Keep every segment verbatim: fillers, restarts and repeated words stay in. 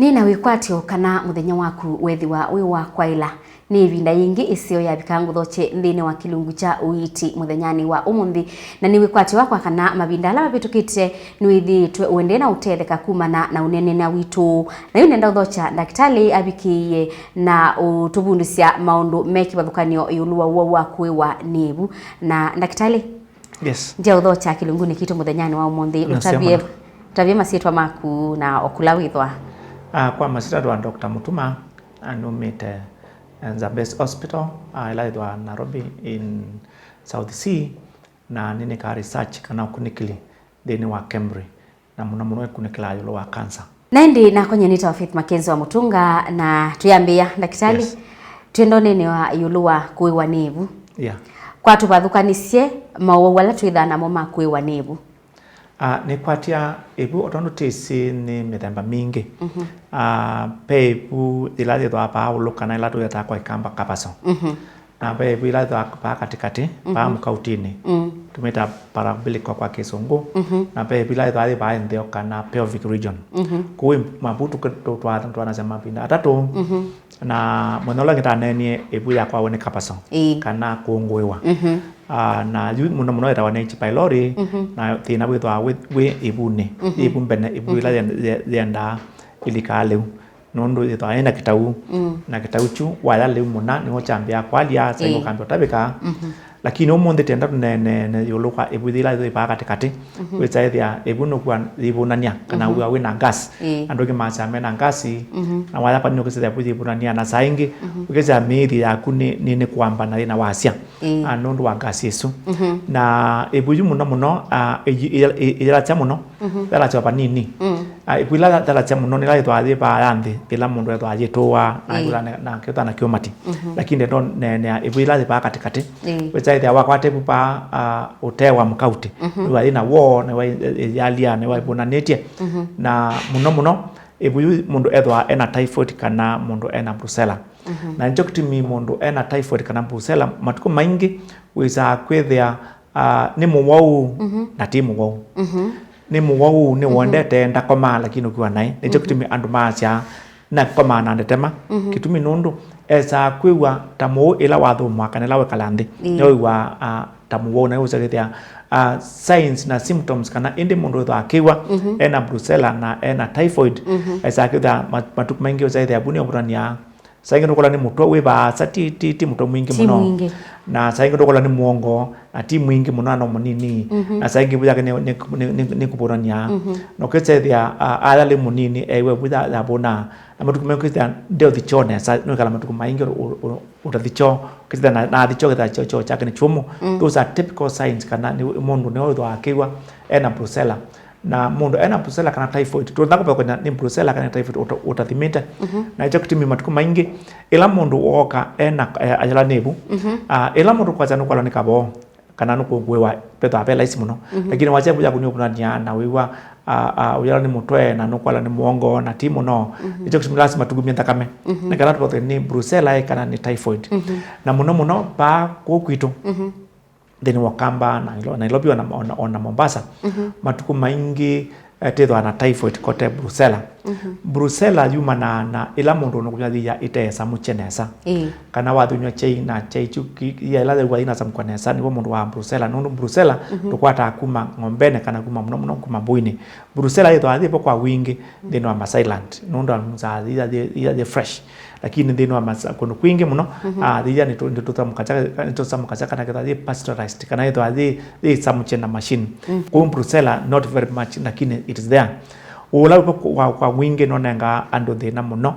Nĩ na wĩkwatyo kana mũthenya waku wethĩwa wĩ wa kwaĩla. Nĩ ĩvinda yĩngĩ ĩseo yavika ngũthokye nthĩnĩ wa kĩlungu kya ũiiti mũthenyanĩ wa ũmũnthĩ, na nĩ wĩkwatyo wakwa kana mavinda ala mavĩtũkĩte nĩwĩthĩĩtwe ũendee na ũtetheka kumana na ũneenany'a witũ. Na yu nenda ũthokya ndakĩtalĩ avikĩĩe na ũtũvundĩsya maũndũ me kĩvathũkany'o ĩũlũ wa ũwau wa kũĩwa nĩ ĩvu. Na ndakĩtalĩ, Yes. Ndia ũthokya kĩlungunĩ kitũ mũthenyanĩ wa ũmũnthĩ. Nasema. Ũtavye, ũtavye masyĩtwa maku na o kũla wĩthwa. Ah, kwa masyĩtwa ndwa Doctor Mutuma, ah, numĩte, eh, Zambezi Hospital, ah, ĩla ĩthwa Nairobi in South Sea, na nĩnĩkaa research kana ũkunĩkĩli nthĩnĩ wa KEMRI, na mũno mũno ĩkunĩkĩlaa ĩũlũ wa cancer. Na ĩndĩ nakwa nyie nĩtawa Faith Mackenzie wa Mũtũnga, na twĩambĩĩa, ndakĩtalĩ, Yes. Twĩenda ũneenea ĩũlũ wa kũĩwa nĩ ĩvu. Yeah. Kwa tũvathũkanĩsye maũwau ala twĩthaa namo ma kũĩwa nĩ ĩvu. Ah, nĩkwatya ĩvu, o tondũ twĩsĩ nĩ mĩthemba mingĩ. Mhm. Ah, ve ĩvu yĩla yĩthwaa vaa ũlũ kana ĩla tũyetaa kwa Ĩkamba capacium. Mhm. Na ve ĩvu ĩla yĩthwaa vaa katĩkatĩ, vaa Mhm. mũkautinĩ. Mm. Tũmĩtaa parumbilical kwa Kĩsũngũ. Mhm. Na ve ĩvu ĩla yĩthwaa yĩ vaa ntheo kana pelvic region. Mhm. Kũu mavu tũkĩ-, tũ-, twa-, twanasya mavinda atatũ. Mhm. Na mũthenya ũla ngĩtaneenie ĩvu yakwawe nĩ capacium, Ĩĩ. kana kũngũĩwa. Mhm. Ah, na yu mũno mũno yĩtawa nĩ H. pylori, Mhm. na thĩna wĩthwaa wĩ, wĩ ĩvunĩ. Mhm. Ĩvu mbene, ĩvu ĩla Mhm. yenda, ye-, yendaa ĩlikaa lĩu. Nũndũ yĩthwaa ĩna kĩtau. Mm. Na kĩtau kyu waya lĩu mũna, nĩw'o kyambĩaa kwalya, saingĩ Ĩĩ. ũkambĩa ũtavĩka. Mhm. Lakini ũmũnthĩ tenda tũneeneene ĩũlũ kwa ĩvu yĩla yĩvaa katĩkatĩ. Mhm. Wĩsaĩthĩa ĩvu nũkua yĩvũnany'a, kana Mhm. wĩa wĩna gas. Ĩĩ. Andũ angĩ masyaa mena gas, Mhm. na waya vanini ũkĩsĩthĩa ĩvu yĩvũnany'a, na saa ingĩ Mhm. ũkĩsyaa mĩĩthi yaku nĩ, nĩ, nĩ kũamba na yĩna wasya. Ĩĩ. Ah, nũndũ wa gas ĩsu. Mhm. Na ĩvu yu mũno mũno, ah, ĩyi-, ĩya-, ĩ-, ĩyalasya mũno, Mhm. yalasya vanini. Mm. Ah, ĩvu ĩla yalasya mũno nĩla yĩthwaa yĩ vaa ya nthĩ, yĩla mũndũ ethwaa yĩtũaa, na Ĩĩ. yĩla na, na kĩthwa na kĩũmati. Mhm. Lakini ndo neenea ĩvu ĩla yĩvaa katĩkatĩ. Ĩĩ. Wĩsaĩthĩa wakwata ĩvu vaa, ah, ũtee wa mũkauti. Mhm. Nĩwa yĩna woo, nĩwa ĩ-, ĩ-, ĩyalia, nĩwa ĩvũnanĩtye. Mhm. Na mũno mũno, ĩvu yu mũndũ ethwaa ena typhoid kana mũndũ ena brucella. Mhm. Na nĩkyo kĩtumi mũndũ ena typhoid kana brucella, matukũ maingĩ wĩsaa kwĩthĩa, ah, nĩ mũwau Mhm. na ti mũwau. Mhm. Nĩ mũwau, nĩ Mhm. wendete, ndakomaa, lakini ũkiwa naĩ. Nĩkyo Mhm. kĩtumi andũ maasyaa, nakomaa na ndetema. Mhm. Kĩtumi nũndũ esaa kwĩw'a ta mũu ĩla wathũmũa kana ĩla wekala nthĩ. Ĩĩ. Nĩwĩw'aa, ah, ta mũwau, na ũsakĩthĩa, ah, signs na symptoms kana ĩndĩ mũndũ wĩthwa akĩw'a Mhm. ena brucella na ena typhoid, Mhm. esaa kwĩthĩa ma-, matukũ maingĩ ũsaĩthĩa vu nĩũvũtania. Saa ingĩ nũkola nĩ mũtwe wĩ vaasa, ti, ti, ti mũtwe mwingĩ Ti mũno. mwingĩ. Na saa ingĩ nũkola nĩ mũongo, na ti mwingĩ mũno, na no mũnini. Mhm. Na saa ingĩ vu yake nĩ, nĩ, nĩ, nĩ, nĩ kũvũnania. Mhm. Na ũkĩsethĩa, a, aya lĩ mũnini, ewe vu ya, ya vũna. Na matukũ mengĩ ũkĩsethĩa ndeũthi kyoo nesa, nũikala matukũ maingĩ ũ-, ũ-, ũ-, ũtathi kyoo, ũkĩsethĩa na, na athi kyoo, kĩthaa kyoo, kyoo kyake nĩ kyũmũ. Mm. Those are typical signs kana nĩ mũndũ nĩwe wĩthwa akĩw'a ena brucella. Na mũndũ ena brucella kana typhoid, tũtonya kũvekany'a nĩ brucella kana typhoid ũta-, ũtathimĩte. Mhm. Na ĩkyo kĩtumi matukũ maingĩ, ĩla mũndũ wooka ena, eh, ayala nĩ ĩvu, Mhm. ah, ĩla mũndũ kwasya nũkwalwa nĩ kavoo, kana nũkũngũĩwa, vethwa ve laisi mũno. Mhm. Lakini wasya ĩvu yaku nĩũvũnania na wĩw'a, ah, ah, ũyala nĩ mũtwe, na nũkwalwa nĩ mũongo, na ti mũno. Mhm. Ĩkyo kĩtumi lasima tũkumye nthakame. Mhm. Nĩ kana tũvothe nĩ brucella ĩ kana nĩ typhoid. Mhm. Na mũno mũno, vaa kũu kwitũ, Mhm. nthĩnĩ wa Kamba, Nailo-, Nairobi, ona, ona, ona Mombasa, Mhm. matukũ maingĩ, eh, twĩthwa na typhoid kote brucella. Mhm. Brucella yumanaa na ĩla mũndũ ũnũkũnywa yĩia ĩte ĩsamũkye nesa. Ĩĩ. Kana wathũnywa kyai na kyai kyu ki-, yĩia ĩla yĩw'a yĩnasamũkwa nesa, nĩw'o mũndũ wa brucella. Nũndũ brucella Mhm. tũkwataa kuma ng'ombene kana kuma mũno mũno kuma mbũinĩ. Brucella yĩthwaa yĩvo kwa wingĩ nthĩnĩ wa masailand, nũndũ andũ saa yĩia yĩ, yĩia yĩ fresh. Lakini nthĩnĩ wa masa-, kũndũ kwingĩ mũno, Mhm. ah, yĩia nĩtũ-, nĩtũsamũkasya, nĩtũsamũkasya kana kĩthwa yĩ pasteurized, kana yĩthwaa yĩ, yĩsamũkye na machine. Mm. Kũu brucella, not very much, lakini it is there. Ũla wĩvo kwa, kwa wingĩ nũnengaa andũ thĩna mũno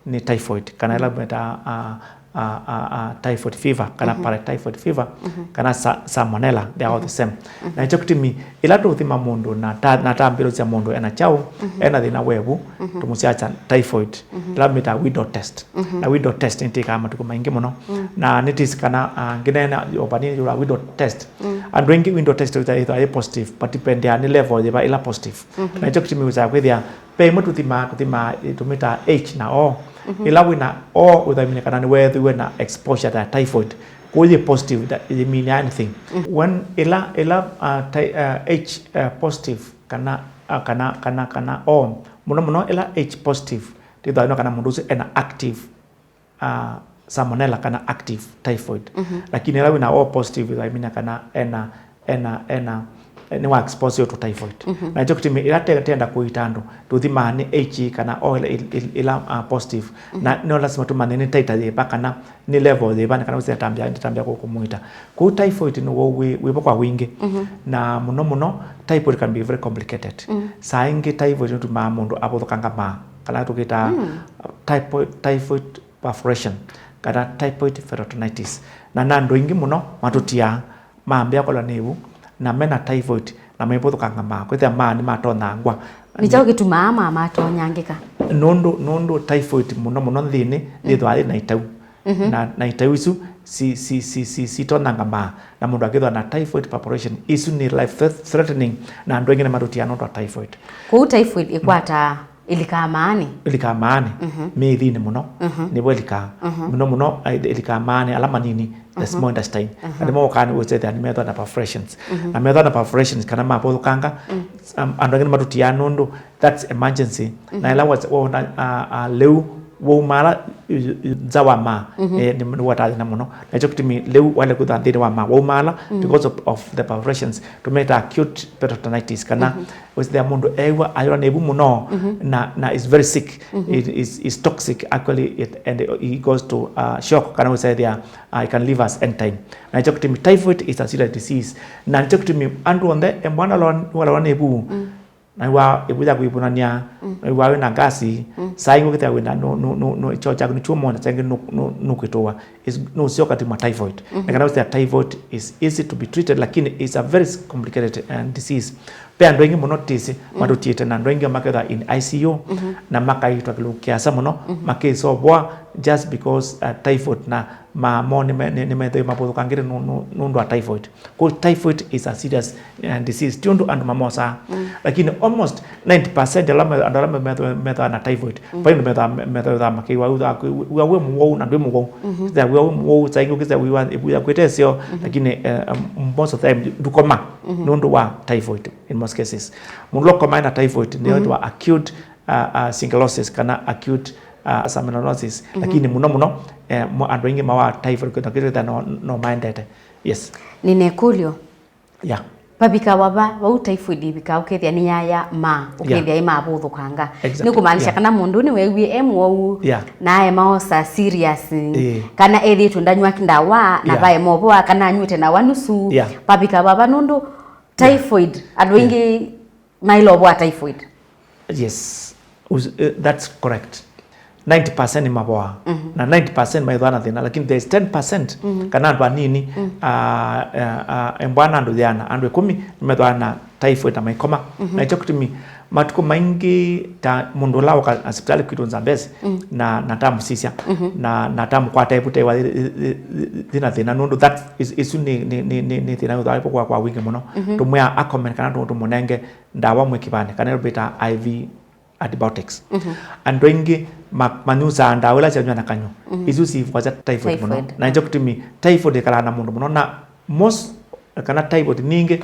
nĩ typhoid, kana ĩla metaa, ah, ah, ah, ah, typhoid fever, kana Mhm. paratyphoid fever, Mhm. kana sa-, salmonella, they are all the same. Mhm. Na nĩkyo kĩtumi, ĩla tũthima mũndũ na ta-, na tambĩlũsya mũndũ ena kyaũ, Mhm. ena thĩna wa ĩvu, Mhm. tũmũsyaasya typhoid, Mhm. ĩla mĩtaa window test. Mhm. Na window test nĩtĩkaa matukũ maingĩ mũno. Mm. Na nĩtĩsĩ kana, ah, ngĩneena o vanini ĩũlũ wa window test. Mm. Andũ aingĩ window test ĩthwa-, ĩthwa yĩ positive, but ĩpendeaa nĩ level yĩva ĩla positive. Mhm. Na nĩkyo kĩtumi wĩsaa kwĩthĩa Ve imwe tũthimaa, tũthimaa, eh, tũmĩtaa H na O. Mhm. Ĩla wĩna O, ũthaimine kana nĩweethĩiwe na exposure ya typhoid. Kwoou yĩ positive, nda-, yĩminĩa anything. Mhm. When ĩla, ĩla, uh, ty-, uh, H, uh, positive, kana, uh, kana, kana, kana O, mũno mũno ĩla H positive, Ĩthĩwa nĩ kana mũndũ ũsu ena active, uh, salmonella kana active typhoid. Mhm. Lakini ĩla wĩna O positive, ĩthĩwa ĩmina kana ena, ena, ena, nĩ wa expose to typhoid. Mhm. Na nĩkyo kĩtumi ĩla te-, tenda kũita andũ, tũthimaa nĩ H kana O ĩla, ĩla, ĩla, uh, positive. Mhm. Na no lasima tũmanye nĩ titer yĩva kana nĩ level yĩva, nĩ kana ũsitambĩa, ndĩtambĩa kũ-, kũmũita. Kwoou typhoid nĩ wau wĩ, wĩvo kwa wingĩ. Mhm. Na mũno mũno, typhoid can be very complicated. Mhm. Saa ingĩ typhoid nĩtumaa mũndũ avũthũkanga maa, kana tũkĩtaa, mm, typhoid, typhoid perforation, kana typhoid peritonitis. Na na andũ aingĩ mũno matũtiaa, mambĩa kũlwa nĩ ĩvu, na mena typhoid, na maivũthũkanga maa, kwĩthĩa maa nĩmatonyangwa. Nĩ kyaũ kĩtumaa maa matonyangĩka? Nũndũ, nũndũ typhoid mũno mũno nthĩnĩ, mm, yĩthĩwa yĩ na itau. Mhm. Na, na itau isu si, si, si, si, sitonyanga maa, na mũndũ akĩthwa na typhoid perforation. Isu nĩ life threat-, threatening, na andũ aingĩ nĩmatũtiaa nũndũ wa typhoid. Kwoou typhoid ĩkwataa, ĩlikaa maanĩ? Ĩlikaa maanĩ, mhm, mĩĩthinĩ mũno, mhm, nĩvo ĩlikaa. Mhm. Mũno mũno, eh, ĩlikaa maanĩ ala manini, the, mhm, small intestine. Mhm. Na nĩmo ũkaa nĩwĩsethĩa nĩmethwa na perforations. Mhm. Na methwa na perforations kana mavũthũkanga, mm, um, andũ angĩ nĩmatũtiaa nũndũ that's emergency. Mhm. Na ĩla was-, wona, uh, uh, lĩu waumala, uh, uh, nza wa maa, mhm, eh, nĩ, nĩwatathĩna mũno. Nakyo kĩtumi lĩu wale kwĩthwa nthĩnĩ wa maa waumala, mm, because of, of the perforations. Tũmĩtaa acute peritonitis, kana, mhm, wĩsĩthĩa mũndũ eew'a ayũla nĩ ĩvu mũno, mhm, na, na is very sick. Mhm. It is, is toxic actually, it, and he goes to, uh, shock, kana wĩsĩthĩa, uh, it can leave us anytime. Na nĩkyo kĩtumi typhoid is a serious disease. Na nĩkyo kĩtumi andũ onthe, embwa nĩwalawa, nĩwalawa nĩ ĩvu, mm, na wĩw'aa ĩvu yaku ĩvunany'a, mm, na wĩw'aa wĩ na ngasi, mm, saa ingĩ ũkĩthĩa wĩna nũ-, nũ-, nũ-, nũ-, kyoo kyaku nĩkyũmũ, na saa ingĩ nũ-, nũ-, nũkwĩtũwa. Is-, nũsyoka tumwa typhoid. Mhm. Na kana wĩsĩa typhoid is easy to be treated, lakini it's a very complicated, uh, disease. Ve andũ aingĩ mũno tĩsĩ, mm, matũtiĩte, na andũ aingĩ makethwa in I C U, mhm, na makaitwa kĩlungu kĩasa mũno, mhm, makĩsovwa just because, uh, typhoid, na maa moo nĩme-, nĩ-, nĩmethĩwe mavũthũkangĩte nũ-, nũ-, nũndũ wa typhoid. Kwoou typhoid is a serious, uh, disease. Ti ũndũ andũ mamosaa. Mm. Lakini almost ninety percent ala me-, andũ ala me-, methwa-, methwa na typhoid, mm, vai andũ methwa-, me-, methwa makĩw'a wĩw'a wĩ mũwau na ndwĩ mũwau. Mhm. Kĩthĩa wĩw'a wĩ mũwau, saa ingĩ ũkĩthĩa wĩw'a ĩvu yaku ĩte ĩseo, mhm, lakini, eh, um, most of the time ndũkoma, mhm, nũndũ wa typhoid in most cases. Mũndũ ũla ũkomaa na typhoid nĩyo, mhm, ĩtwa acute, uh, uh, sicculosis kana acute, uh, salmonellosis. Mhm. Lakini mũno mũno, eh, mo-, andũ aingĩ mawaa typhoid kwĩthĩa no, no maendete. Yes. Nĩna ĩkũlyo. Yeah. Vavikawa va, vau typhoid ĩvikaa ũkethĩa nĩyaya maa, yeah, ũkethĩa ĩmavũthũkanga. Exactly. Nĩ kũmaanisha, yeah, kana mũndũ nĩweewie e mũwau, yeah, na aema osa serious, eh, kana ethĩĩtwe ndanyw'a ndawa, na, yeah, vaema ũvoa, kana anyw'ĩte ndawa nusu. Yeah. Vavikawa va nũndũ, yeah, typhoid, andũ, yeah, aingĩ maĩle ũvoa typhoid. Yes, us-, eh, that's correct. Ninety percent nĩmavoaa, mhm, na ninety percent maĩthwa na thĩna, lakini there is ten percent, mhm, kana andũ anini, mm, ah, ah, ah, embwa na andũ yĩana, andũ ĩkũmi nĩmethwaa na typhoid na maikoma. Mhm. Na nĩkyo kĩtumi matukũ maingĩ ta mũndũ ũla ũka asipitalĩ kwitũ Nzambesi, mm, na, na tamũsisya, mhm, na, na tamũkwata ĩvuta ĩwa yĩ, yĩ, yĩ, yĩ na thĩna, nũndũ that is, ĩsu nĩ, nĩ, nĩ, nĩ, nĩ thĩna wĩthwaa kwa, kwa wingĩ mũno. Mhm. Tũmwĩa akome kana tũ-, tũmũnenge ndawa mwĩkĩvanĩ, kana ĩla twĩtaa I V antibiotics. Mhm. Andũ aingĩ ma-, manyusaa ndawa ila syanywa na kanyũ. Mhm. Isu sivoasya typhoid mũno. Typhoid. Na nĩkyo kĩtumi typhoid ĩkalaa na mũndũ mũno, na most, kana typhoid nyingĩ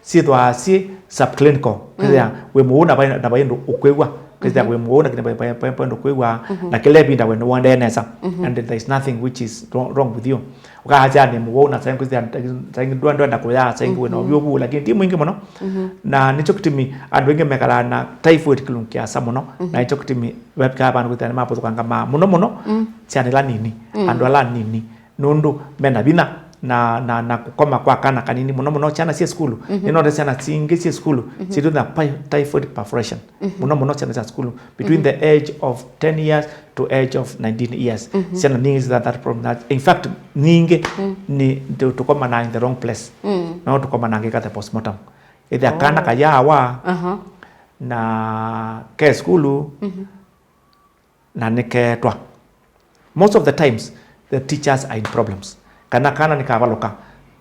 syĩthwaa syĩ subclinical. Mm. Kĩthĩa wĩ mũwau na vai, na vai ũndũ ũkwĩw'a. Kĩthĩa, mhm, wĩ mũwau lakini vai, vai, vai, vai ũndũ ũkwĩw'a. Mhm. Na kĩla ĩvinda we nĩwendee nesa. Mhm. And there is nothing which is wrong, wrong with you. Ũkaasya nĩ mũwau na saa ingĩ kwĩthĩa, saa ingĩ ndwa-, ndwenda kũya, saa ingĩ wĩna, mhm, ũvyũvu, lakini ti mwingĩ mũno. Mhm. Na nĩkyo kĩtumi andũ aingĩ mekalaa na typhoid kĩlungu kĩasa mũno, mhm, na nĩkyo kĩtumi vekaa vandũ kwĩthĩa nĩmavũthũkanga maa mũno mũno, mm, syana ila nini, mm, andũ ala nini, nũndũ mena vinya na, na, na kũkoma kwa kana kanini mũno mũno syana syĩ sukulu. Mhm. Nĩnonete syana singĩ syĩ sukulu, mhm, syĩtwĩthĩa pi-, typhoid perforation. Mhm. Mũno mũno syana sya sukulu between, mhm, the age of ten years to age of nineteen years. Mhm. Syana nyingĩ syĩthaa that problem. Na in fact, nyingĩ, mm, nĩ tũ-, tũkomanaa in the wrong place. Mm. No tũkomanangĩka the postmortem. Ĩthĩa kana, oh, kayaawa, aha, na ke sukulu, mhm, na nĩkeetwa. Most of the times, the teachers are in problems. Kana kana nĩkavalũka,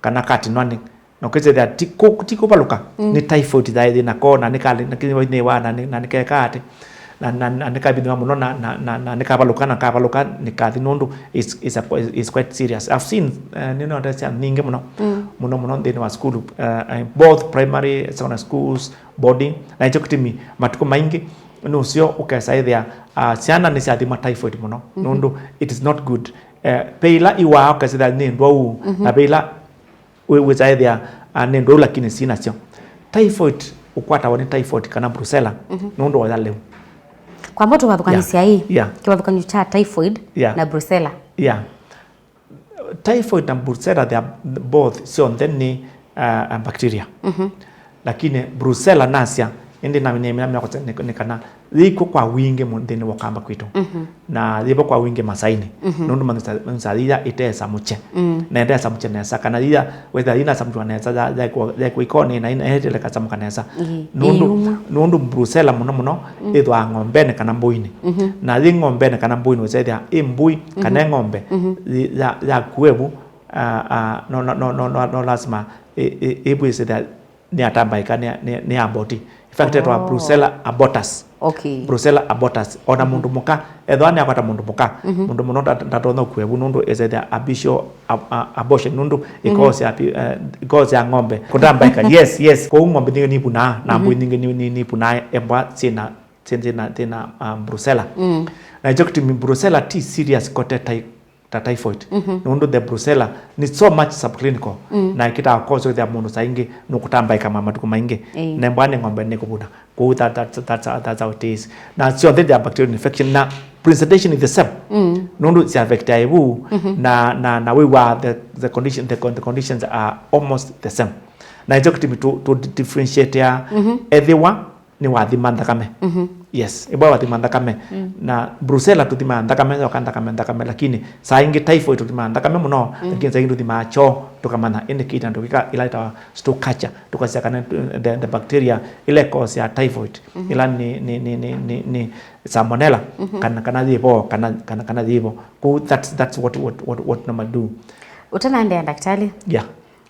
kana katinwa nĩ, na ũkĩsĩthĩa ti kũ-, ti kũvalũka, mm, nĩ typhoid yaĩ nako, na nĩka-, na kĩnĩwa, na nĩ-, na nĩkekaa atĩ, na, na, na nĩkavithĩwa mũno, na, na, na, na nĩkavalũka, na kavalũka nĩkathi, nũndũ is, is a, is quite serious. I've seen, eh, nĩnonete syana nyingĩ mũno, mm, mũno mũno nthĩnĩ wa sukulu, eh, eh, both primary, secondary schools, boarding, na nĩkyo kĩtumi matukũ maingĩ Nĩ ũseo ũkesa ĩthĩa, ah, syana nĩsyathimwa typhoid mũno, nũndũ it is not good. Eh, ve ila iwaa ũkesa ĩthĩa nĩ ndwau, na ve ila wĩ-, wĩsa ĩthĩa, ah, nĩ ndwau lakini sinasyo. Typhoid ũkwatawa nĩ typhoid kana brucella, nũndũ wa ũya lĩu. Kwamba tũvathũkanĩsya ĩ, Yeah. kĩvathũkanyo kya typhoid Yeah. na brucella. Yeah. Typhoid na brucella, they are both, syonthe nĩ, uh, bacteria. Lakini brucella nasya, ĩndĩ namina mĩako nĩ, nĩ kana yĩkw'o kwa wingĩ mu-, nthĩnĩ wa kamba kwitũ. Na yĩvo kwa wingĩ masainĩ. Nũndũ manisa, manisa yĩya ĩtesamũkye. Na ĩtesamũkye nesa, kana yĩya wetha yĩnasamũkya nesa, ya, ya, ya kwĩkonĩ na ina, ĩteleka samũka nesa. Ĩĩ, nũndũ, ĩĩ, ũmwe. Nũndũ brucella mũno mũno ĩthwaa ng'ombenĩ kana mbũinĩ. Na yĩ ng'ombenĩ kana mbũinĩ, ũsethĩa ĩ mbũi kana ĩ ng'ombe, yĩ-, ya, ya kuevu, ah, ah, no, no, no, no, no, no lasima ĩ-, ĩ-, ĩvwĩsĩthya nĩ atambaĩka nĩ, nĩ, nĩ aboti. In fact, ĩtawa brucella abortus. Okay. Brucella abortus. Ona mũndũ mũka, ethwa nĩ akwata mũndũ mũka, mũndũ mũno nda-, ndatonya kuevu nũndũ ĩsethya abortion, ab-, a-, abortion nũndũ ĩkoosya api-, eh, ĩkoosya ng'ombe. Kũtambaĩka. Yes, yes. Kwoou ng'ombe nyingĩ nĩipunaa, na mbũi nyingĩ nĩ, nĩ, nĩipunaa embwa syĩna, syĩ-, syĩna, syĩna, um, brucella. Na ĩkyo kĩtumi brucella ti serious kote tai-, ta typhoid. Nũndũ the brucella nĩ so much subclinical, na ĩkĩtaa kosi ũthĩa mũndũ saa ingĩ nũkũtambaĩka ma matukũ maingĩ. Ĩĩ. Na embwa nĩ ng'ombe nĩkũvuna. Kwoou that, that, that's, that's how it is. Na syonthe they are bacterial infection, na presentation is the same. Nũndũ sya affectia ĩvu, na, na, na wĩw'a the, the condition, the con-, the conditions are almost the same. Na ĩkyo kĩtumi tũ, tũ differentiatea ethĩwa nĩ wathima nthakame. Yes, ĩbwa wathima nthakame. Na brucella tũthimaa nthakame, yoka nthakame, nthakame, lakini saa ingĩ typhoid tũthimaa nthakame mũno, lakini saa ingĩ tũthimaa kyoo, tũkamanya indicator ndũkĩka ĩla ĩtawa stool culture, tũkasya kana the, the bacteria ĩla ĩkoosya typhoid, ĩla nĩ, nĩ, nĩ, nĩ, nĩ, nĩ salmonella, kana, kana yĩvo, kana, kana, kana yĩvo. Kwoou that's, that's what, what, what, what normal do. Ũtanaendeea, ndakĩtalĩ? Yeah.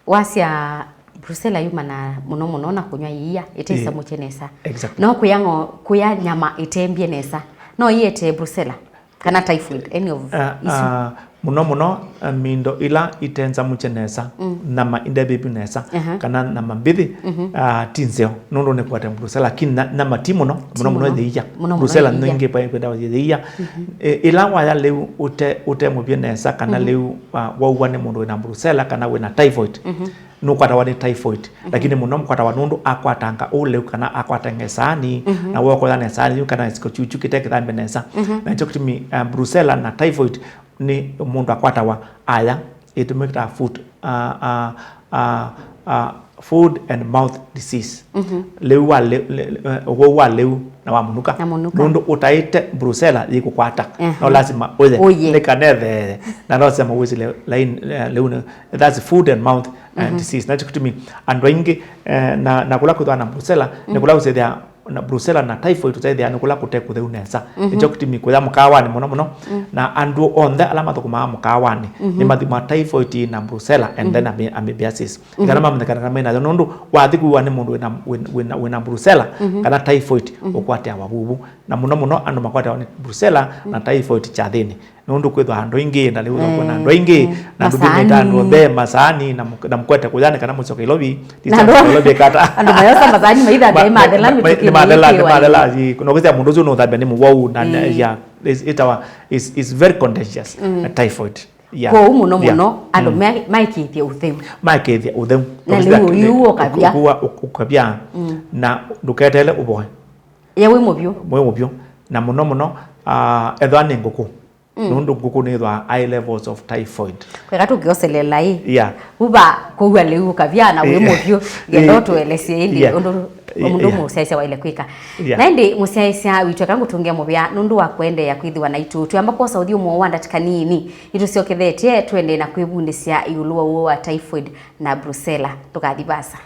Wasya brucella yumanaa mũno mũno na kũnyw'a iia ĩte ĩsamũkye nesa. Exactly. No kũya ng'o-, kũya nyama ĩtembie nesa, no iete brucella kana typhoid, any of Ah, isu? Ah, mũno mũno, ah, mindo ila itensamũkye nesa, nyama indevĩvu nesa, kana nyama mbithi, ah, ti nzeo, nũndũ nĩkwate brucella, lakini na-, nyama ti mũno, mũno mũno yĩia. Mũno mũno brucella yĩia. Nyingĩ pa-, kwenda yĩia. E, ila waya lĩu ũte, ũte mũvye nesa, kana lĩu, ah, waua nĩ mũndũ wĩna brucella, kana wĩna typhoid, nũkwatawa nĩ typhoid, lakini mũno mũkwatawa nũndũ akwatanga ũleu kana akwatanga ĩsaani, na wokoya na ĩsaani yu kana kĩsiko kyu kĩte kĩthambe nesa. Na nĩkyo kĩtumi, uh, brucella na typhoid nĩ mũndũ akwatawa aya, ĩtũmĩkĩta food, uh, uh, uh, uh, food and mouth disease. Lĩu wa lĩ-, lĩ-, lĩ-, ũwau wa lĩu na wa mũnuka. Na mũnuka. Nũndũ ũtaĩte brucella yĩkũkwata. No lasima ũye. Ũye. Nĩ kana ĩthee. Na no lasima wĩsĩle laini, eh, lĩu nĩ That's food and mouth, uh, disease. Nakyo kĩtumi andũ aingĩ, eh, na, na kũla kwĩthwa na brucella, nĩ kũla ũsethĩa na brucella na typhoid ũsethĩa nĩ kũla kũte kũtheu nesa. Nĩkyo kĩtumi kũya mũkaawanĩ mũno mũno. Na andũ onthe ala mathũkũmaa mũkaawanĩ, nĩ mathima typhoid na brucella and then ami-, amoebiasis. Kana mamenyekana kana menayo, nũndũ wathi kwĩwa nĩ mũndũ wĩna, wĩna, wĩna, wĩna brucella kana typhoid, ũkwateawa vuvu. Na mũno mũno andũ makwateawa nĩ brucella na typhoid kyathĩnĩ. Nũndũ kwĩthwa andũ aingĩ, na lĩu ũthokwa na andũ aingĩ, na ndũthimĩte andũ onthe, masaani, na mũk-, na mũkwete kũya nĩ kana mũsyoke Ilovi, ti chance Ilovi kata. Andũ mayosa masaani maithambia, ma-, mathela, ma-, mĩtũkĩ mathela, nĩmathela, ĩĩ. Nokĩsya mũndũ ũcio nũthambia nĩ mũwau, na, na, yeah, it's, ĩtawa, is, is very contagious, uh, typhoid. Yeah. Kwoou mũno mũno, andũ maikĩĩthye ũtheu. Maikĩĩthye ũtheu. Na lĩu ũyu ũkavya. Ũkavya, na ndũketeele ũvoe. Ya wĩ mũvyũ. Wĩ mũvyũ. Na mũno mũno, ah, ethwa nĩ ngũkũ. Nũndũ ngũkũ nĩthwaa high levels of typhoid. Kweka tũkĩoselela ĩ. Yeah. Uva kũua lĩu ũkavya na wĩ mũvyũ. Ngenda ũtũelesye ĩndĩ ũndũ mũndũ mũsyaĩĩsya waĩle kwĩka. Yeah. Na ĩndĩ mũsyaĩĩsya witũ, eka ngũtũngĩa mũvea nũndũ wa kũendeea kwĩthĩwa naitũ. Twĩamba kwosa ũthyũmũo wa ndatĩka nini, nĩtũsyokethetye tũendee na kwĩvundĩsya ĩũlũ wa ũwau wa typhoid na brucella. Tũkathi vaasa.